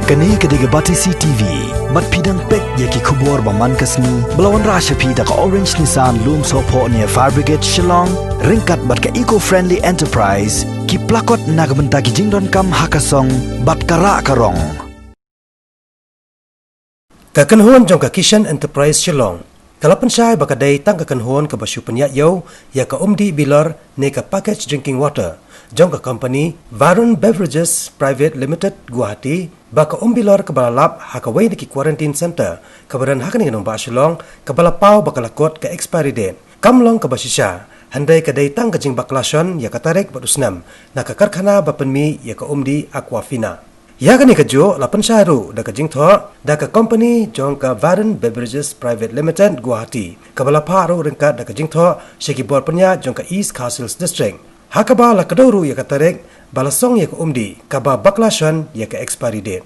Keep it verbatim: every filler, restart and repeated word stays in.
Kane ka dei ka Batesi T V. Bad phi dang peit ïa ki khubor ba man ka sngi ba la wanrah sha phi da ka Orange Nissan Lumsohphoh near Fire Brigade Shillong, ryngkat bad ka Eco Friendly Enterprise, ki plakot na ka bynta ki jingdonkam ha ka song bad ka rah ka rong. Ka kynhun jong ka Kishan Enterprise Shillong ka la pynshai ba ka dei tang ka kynhun kaba shu pynïaid ïew ïa ka umdih bilor ne ka package drinking water jong ka company Varun Beverages Private Limited Guwahati, ba ka umbilor kaba la lap ha kawei na ki quarantine center kaba don ha kane ka nongbah Shillong kaba la paw ba ka la kut ka expiry date. Kam long kaba shisha, hynrei ka dei tang ka jingbakla shon ïa ka tarik bad u snem na ka karkhana ba pynmih ïa ka umdih Aquafina. Ïa kane kajuh la pynshai ruh da ka jingthoh da ka company jong ka Varun Beverages Private Limited Guwahati, kaba la phah ruh ryngkat da ka jingthoh sha ki bor pynïaid jong ka East Khasi Hills District, ha kaba la kdew ruh ïa ka tarik ba la song ïa ka umdih kaba bakla shon ïa ka expiry date.